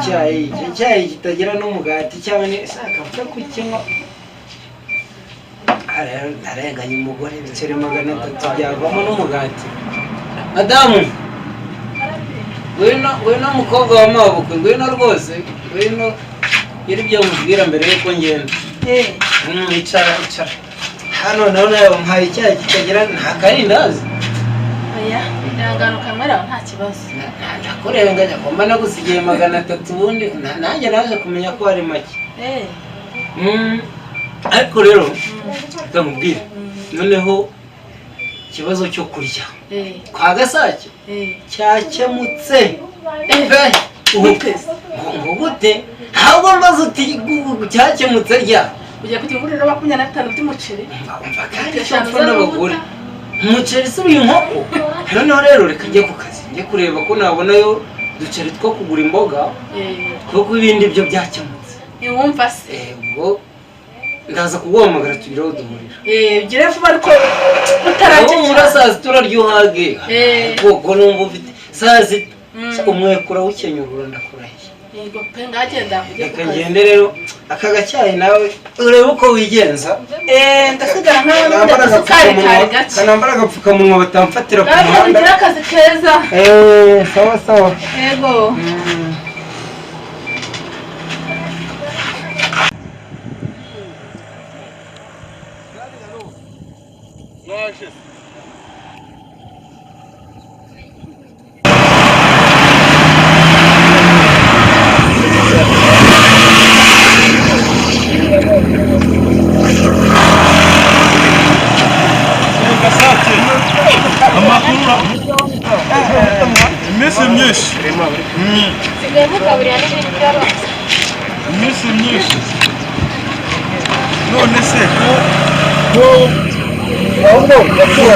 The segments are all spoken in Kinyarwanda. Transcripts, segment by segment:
Icyayi, icyo cyayi kitagira n'umugati cyangwa ni saka kukinywa. Rero ndarenganya umugore, ibiceri 300 byavamo n'umugati. Madamu, ngwino, ngwino mukobwa wa mabukwe, ngwino rwose, ngwino gira ibyo mubwira mbere yuko ngenda. Icara, icara hano. Nawe nawe wamuhaye icyayi kitagira nta karindazi. Oya, ihangane ukanywera, nta kibazo. Ndakurenganya ko mba nagusigiye 300, ubundi nanjye naje kumenya ko ari make. Ariko rero reka nkubwire, noneho ikibazo cyo kurya kwa Gasake cyakemutse pe. Gute se? Ngo gute? Ahubwo mbaze uti cyakemutse rya? Ugiye kujya ugurira 25 by'umuceri? Umva kandi icyo mpfa n'abagore, umuceri si uyu inkoko. Noneho rero reka njye ku kazi, njye kureba ko nabonayo uduceri two kugura imboga, kuko ibindi byo byakemutse. Ntiwumva se? Ubwo ndaza kuguhamagara tugire aho duhurira. Ugire vuba ariko utararya Ubu muri cyane. saa sita urarya uhage. Ubwo numva ufite saa sita umweko urawukenyurura, ndakurahiye. Yego pe, ngagenda ujye ku Reka kazi. ngende rero, aka gacyayi nawe urebe uko wigenza. Ndasigara nkawe n'ubundi Kanambara agasukari kari agapfukamunwa, gake. kanambara agapfukamunwa batamfatira ku Ngaho muhanda. ugire akazi keza. Sawa sawa. Yego. Amakuru, iminsi myinshi. Nsigaye mugaburira n'ibiryo. Iminsi myinshi. None se ko Ahubwo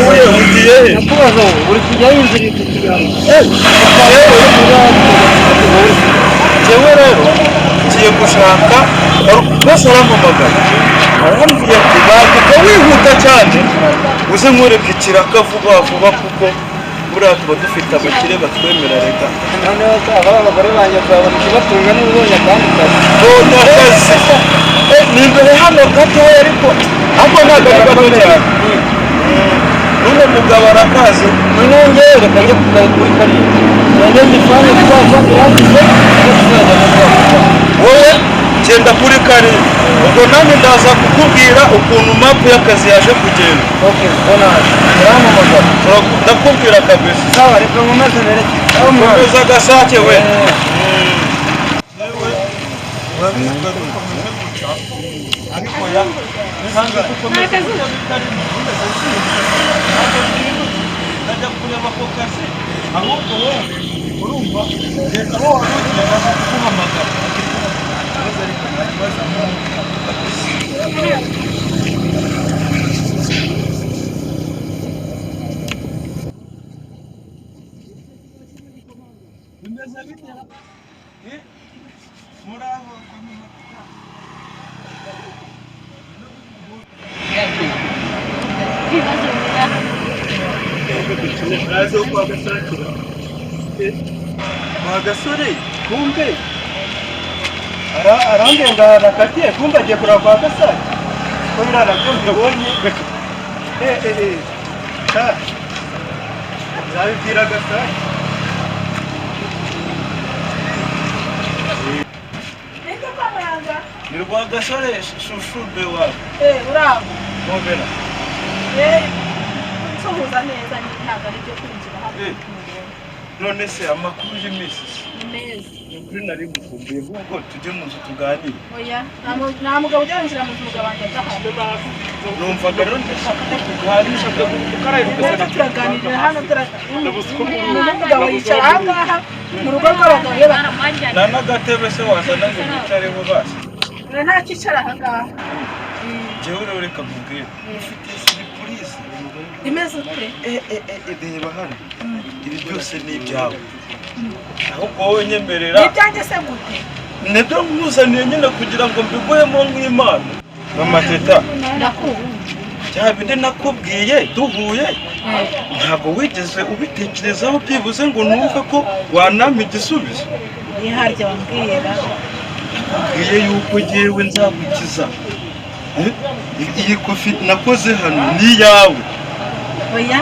uhuye, ugiye he? Ndakubaza, wowe uri kujyayo, inzira iri kukiganza. Njyewe rero ngiye gushaka bose, arampamagara arambwira ati banguka wihuta cyane uze nkwereke ikiraka vuba vuba, kuko buriya tuba dufite abakire batwemera reka. Noneho aba abagore banjye nzabona ikibatunga niba ubonye akandi kazi. Mbonye akazi. Ni imbere hano gatoya, ariko ntabwo ari gato cyane. N'uno mugabo arakazi. Noneho ngewe reka njye kuri kariya ngende mbifane vuba vuba birangize, kuko tuzajya mu bwoko. Wowe genda kuri kariya, ubwo nanjye ndaza kukubwira ukuntu mapu y'akazi yaje kugenda. Ok, ubwo naje urampamagara. Ndakubwira kabisa. Sawa, reka nkomeze nerekeze aho mwana. Komeza Gasake we. Ariko ya nsanzwe gukomeza bitarimo ndajya kureba ako kazi. Ahubwo wowe urumva, reka aho wari ugiye ndaza kuguhamagara. Nta kibazo, ariko nta kibazo kabisa. Bimeze bite? Muraho? Ibibazo bimera. Murazo kwa Gasakira? Kwa Gasore kumbe arambwira arakatiye, kumbe agiye kureba kwa Gasake ko biriya nabyo mbibonye. Sha, nzabibwira Gasake. Ninde kwa Mayanga? Ni rwa Gasore shushube wawe. Uraho? Mobera. Nsuhuza neza nyine, ntabwo ari ibyo kwinjira hano. None se amakuru y'iminsi se? Ni meza. Ni ukuri nari ngukumbuye, ahubwo tujye mu nzu tuganire. Oya, nta mugabo ujya winjira mu nzu umugabo wanjye adahari. Numvaga rero ndashaka ko tuganira. Rero turaganirira hano, n'umugabo yicara aha ngaha mu rugo rw'abagabo iyo Nta n'agatebe se wazana ngo nicareho basi? Nta cyicara aha ngaha. Njyewe rero reka nkubwire, ufite surprise. Imeze ute? Reba hano, ibi byose ni ibyawe, ahubwo wowe nyemerera. Ni ibyanjye se gute? Nibyo nkuzaniye nyine kugira ngo mbiguhemo nk'impano. Mama Teta. Ndakumva. Bya bindi nakubwiye duhuye, ntabwo wigeze ubitekerezaho byibuze ngo numve ko wanampa igisubizo. Ni harya wambwira. Nakubwiye yuko ngewe nzagukiza. Iyi kofi nakoze hano ni iyawe. Oya.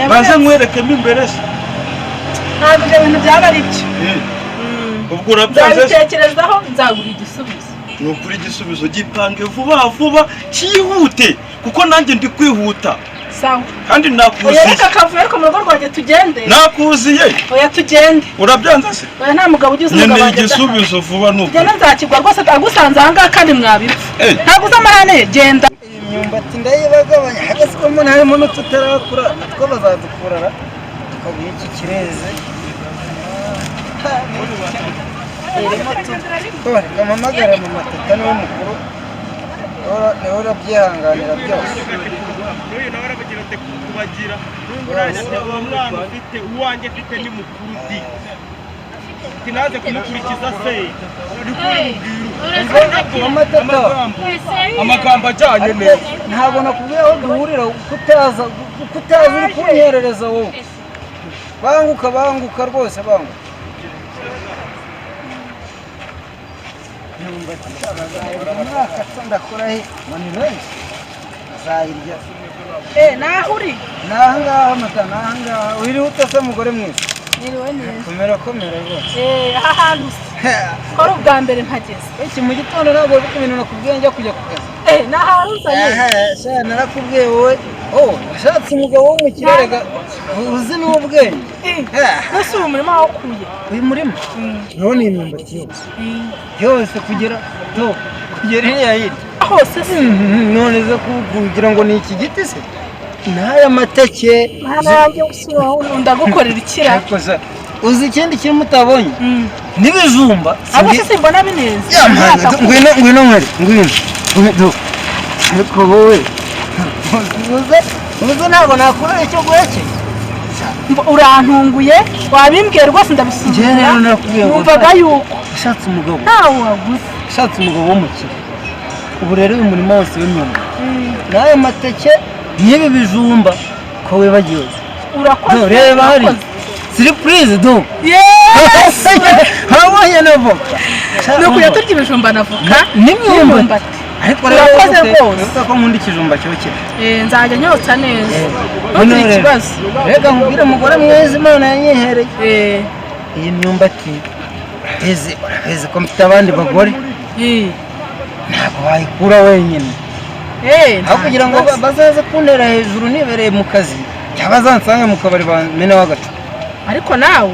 Baze nkwerekemo imbere se. Ntabwo ibyo bintu byaba ari byo. Ubwo urabyanze? Nzabitekerezaho, nzaguha igisubizo. Ni ukuri igisubizo gipange vuba vuba cyihute, kuko nanjye ndi kwihuta. Sawa. Kandi nakuziye. Oya reka kavuye ariko mu rugo rwanjye tugende. Nakuziye. Oya tugende. Urabyanze se? Oya nta mugabo ugize umugabo wanjye. Nkeneye igisubizo vuba nuko. Genda nzakigwa rwose agusanze aha ngaha kandi mwabipfa. Ntabwo uzi amahane, genda. Imyumbati ndayibagabanya, hagase ko mbona harimo n'ututarakura, natwo bazadukurara tukaguha iki kireze. Reka mpamagare mama Teta niwe mukuru, niwe urabyihanganira byose. N'uyu nawe arabagira ati kubagira umwana ufite uwanjye mfite ni mukuru di sinaze kumukurikiza se amagambo ajyanye neza. Ntabwo nakubwiye aho duhurira kutaza uri kunyerereza wowe. Banguka banguka rwose banguka. Umwaka ndakora he ngo ni benshi azayirya. Naho uri? Ni aha ngaha mata, ni aha ngaha. Wiriwe ute se mugore mwiza? Niriwe neza. Komera komera rwose. Aha hantu ko ari ubwa mbere mpageze. Iki mu gitondo ntabwo uri kubintu nakubwiye njya kujya ku kazi. Ni ahantu uzanye. Sha narakubwiye wowe. Oh, washatse umugabo wo mu kirere uzi n'ubwenge. Mbese uyu murima wawukuye? Uyu murima? Urabona iyi myumbati yose. Yose kugera to kugera iriya hirya. Hose se? None se kugira ngo ni iki giti se? N'aya mateke. Mana yanjye ndagukorera ikira. Uzi ikindi kintu mutabonye? N'ibijumba. Abo se simbona bineza. Ngwino ngwino nkore ngwino. Ariko wowe uze ntabwo nakubera icyo guhekenya. Urantunguye wabimbwiye rwose ndabisuzugura. Numvaga yuko ushatse umugabo ntawe waguze. Ushatse umugabo w'umukire. Ubu rero uyu murima wose w'imyumbati n'aya mateke n'ibi bijumba ko wibagiwe. Urakoze. Reba hari surprise do. Yes! Habonye na voka. Ni ukujya turya ibijumba na voka n'imyumbati. Ariko rero urakoze rwose. Uvuga ko nkunda ikijumba cyokeje. Nzajya nyotsa neza. Ntugire ikibazo. Reka nkubwire mugore mwiza Imana yanyihereye. Iyi myumbati urabizi ko mfite abandi bagore. Ntabwo wayikura wenyine. Aho kugira ngo bazaze kuntera hejuru nibereye mu kazi, cyangwa bazansange mu kabari bameneho agacupa. Ariko nawe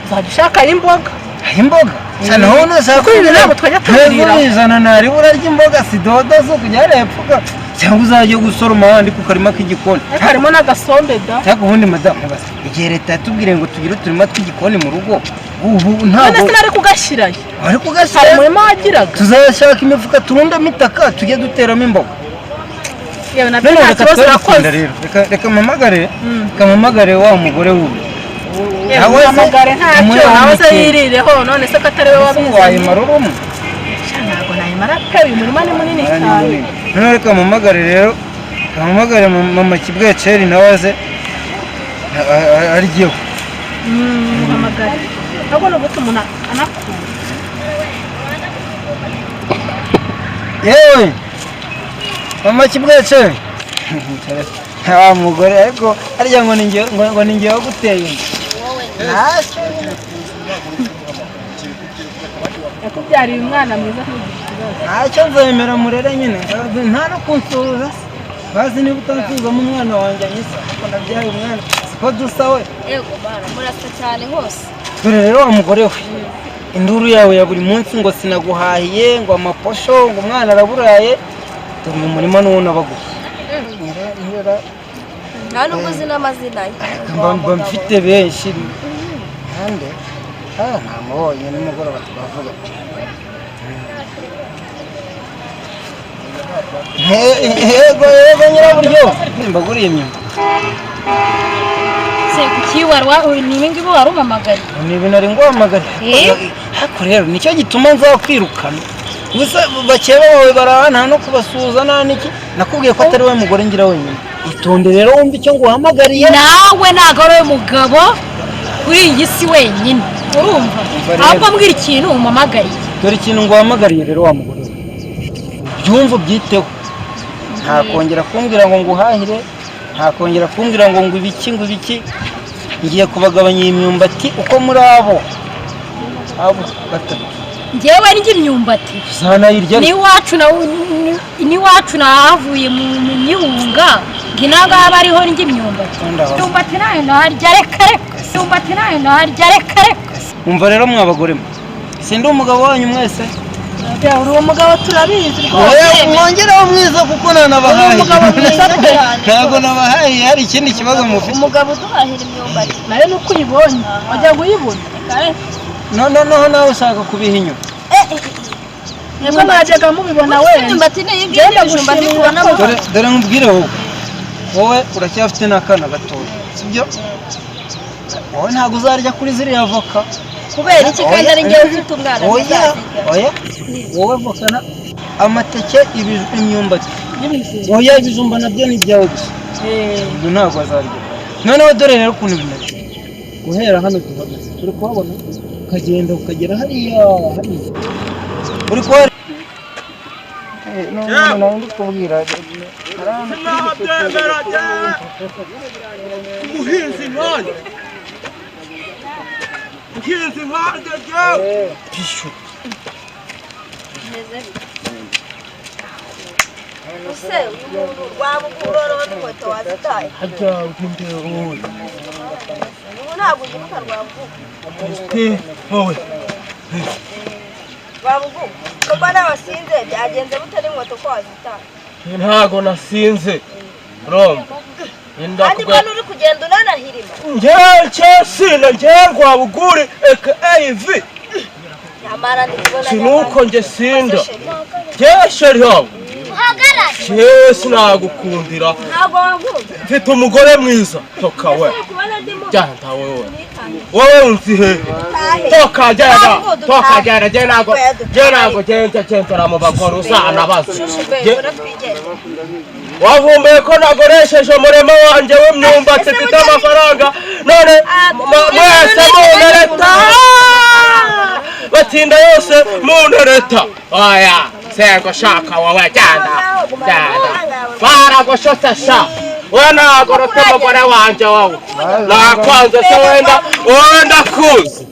uzajya ushaka imboga. Imboga? Cyane aho nashaka ibi ntabwo twajya tubirira. Ijana naribura ry'imboga si dodo zo kujya hepfo cyangwa uzajya gusoroma ahandi ku karima k'igikoni. Harimo n'agasombe da. Cyangwa ubundi madamu basi igihe leta yatubwiriye ngo tugire uturima tw'igikoni mu rugo, ubu ntabwo. None sinari kugashyirayo. Wari kugashyira? Hari umurima wagiraga. Tuzashaka imifuka turundamo itaka tujye duteramo imboga. Yewe nabyo nta kibazo urakoze. Reka mpamagare, reka mpamagare wa mugore wubu. Mpamagare ntacyo nawe se yirireho none se ko atari we wabizanye. Wayimara urumwe? Ntabwo nayimara pe, uyu murima ni munini cyane. None reka mpamagare rero, mpamagare mama Kibweceri nawe aze aryeho. Mpamagare. Ntabwo ni uguta umuntu anakura. Yewe mama Kibweceri. Wa mugore ariko harya ngo ni ngewe waguteye inda. Yakubyariye umwana mwiza ntugire ikibazo. Ntacyo nzemera murere nyine, nta no kunsuhuza. Bazi niba utansuzamo umwana wanjye anyisa, ariko ndabyaye umwana siko dusa we. Yego bana murasa cyane hose. Dore rero wa mugore we, induru yawe ya buri munsi ngo sinaguhahiye, ngo amaposho, ngo umwana araburaye, dore uyu murima n'uwo nabaguye. Nta nubwo uzi n'amazina ye. Mba mfite benshi. Nande? Namubonye nimugoroba twavuga. Yego yego nyiraburyo. Mbaguriye imyumbati. Se kuki ni ibi ngibi wari umpamagaye? Ni ibi nari nguhamagaye. Ariko rero nicyo gituma nzakwirukana. Gusa bakeba bawe baraha nta no kubasuhuza nta n'iki. Nakubwiye ko atari we mugore ngira wenyine. Itonde rero wumve icyo nguhamagariye. Nawe ntabwo ari we mugabo kuri iyi si wenyine. Urumva ahubwo mbwira ikintu umpamagariye. Dore ikintu nguhamagariye rero wa mugore we, byumva ubyiteho. Ntakongera kumbwira ngo nguhahire, ntakongera kumbwira ngo ngo ibiki ngo ibiki. Ngiye kubagabanya iyi myumbati uko muri abo batatu. Njyewe ndya imyumbati Uzanayirya. N'iwacu nahavuye mu myunga nginangaba ariho ndya imyumbati. Imyumbati nayo narya reka reka. Imyumbati nayo narya reka reka. Umva rero mwa bagore mwe, sindi umugabo wanyu mwese. Uri umugabo turabizi rwose. Mwongereho mwiza kuko nanabahaye. Umugabo mwiza cyane. Ntabwo nabahaye, hari ikindi kibazo mufite. Umugabo uduhahira imyumbati nayo nuko uyibonye wajya kuyibona. Noneho nawe ushaka kubiha inyuma. Nibwo najyaga mubibona wenda. Imyumbati ni iyi ngiyi n'ibijumba ndi kubona. Dore nkubwire wowe uracyafite n'akana gatoya, sibyo? Wowe ntabwo uzarya kuri ziriya voka. Kubera iki kandi ari njyewe ufite umwana? Oya oya, wowe voka na amateke, imyumbati, oya ibijumba nabyo ni ibyawe gusa, ibyo ntabwo azarya. Noneho dore rero ukuntu bimeze. Guhera hano duhagaze turi kuhabona, ukagenda ukagera hariya hariya uri kuhabona. None kubwira umuhinzi nkanjye, umuhinzi nkanjye jyewe. Use uyu muntu waba ugorora n'inkweto wazitaye. Ubu ntabwo ugiruka Rwabugugu. Wowe Rwabugugu kuba nabasinze byagenze bute n'inkweto ko wazitaye? Ntago nasinze urumva. Kandi mbona uri kugenda unanahirima. Njyewe cyasina njyewe Rwabuguri aka AV. Nyamara ndi kubona sinuko njye sinda. Njyewe sheri hawe. Njyewe sinagukundira. Ntabwo wankunda. Mfite umugore mwiza. Toka we. Jyanda wewe. Wowe unzi hehe? Toka jyanda. Toka jyanda jye ntago. Jye ntago jyenda jyenda mu bagore uzanabaza. Wavumbuye ko nagoresheje umurima wanjye w'imyumbati mfite amafaranga none mwese muntereta batinda yose muntereta. Oya sego shaka wowe jyanda jyanda baragushotse sha. We nagorotse umugore wanjye wowe nakwanze se wenda wowe ndakuzi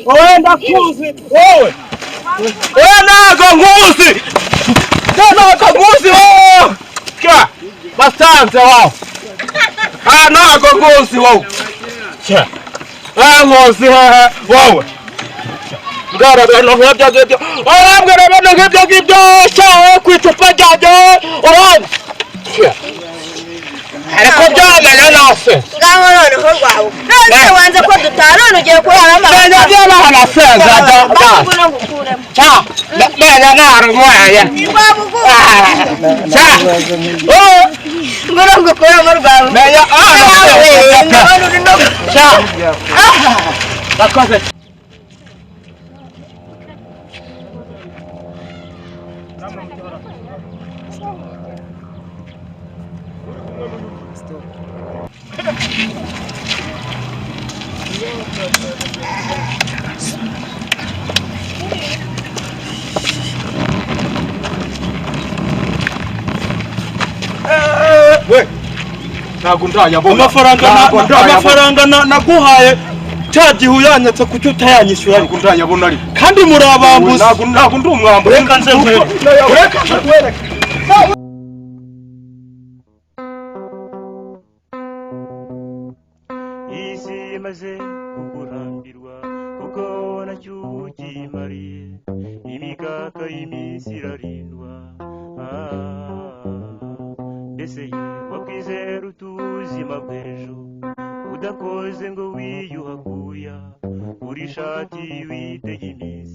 wowe ndakuzi wowe wowe ntago nkuzi ntago nkuzi wowe basanze wowe ntago nkuzi wowe nkuzi hehe wowe mbwira ibintu nk'ibyo ngibyo urambwira ibintu nk'ibyo ngibyo sha ku icupa ryanjye uranze ariko byamenya nase ngaho noneho rwawe none wanze ko dutaha none ugiye kurara amahoro. Menya by'abana nasenze cya menya narunyweye Rwabugugu cya ngoro ngukuremo Rwabugugu. Menya ndabona uri no cya bakoze. We ntago ndayabona amafaranga naguhaye cya gihe uyanyatse kuki utayanyishyura? Ntago ndayabona ariko kandi muri abambuzi. Ntago ndi umwambuzi. Reka nze nkwereke. Reka nze nkwereke. Isi imaze kukurambirwa kuko nacyo ukimariye, imikaka y'iminsi irarindwa. Mbese wakwizera utuzima bw'ejo udakoze ngo wiyuhakuya, uri ishati witege iminsi.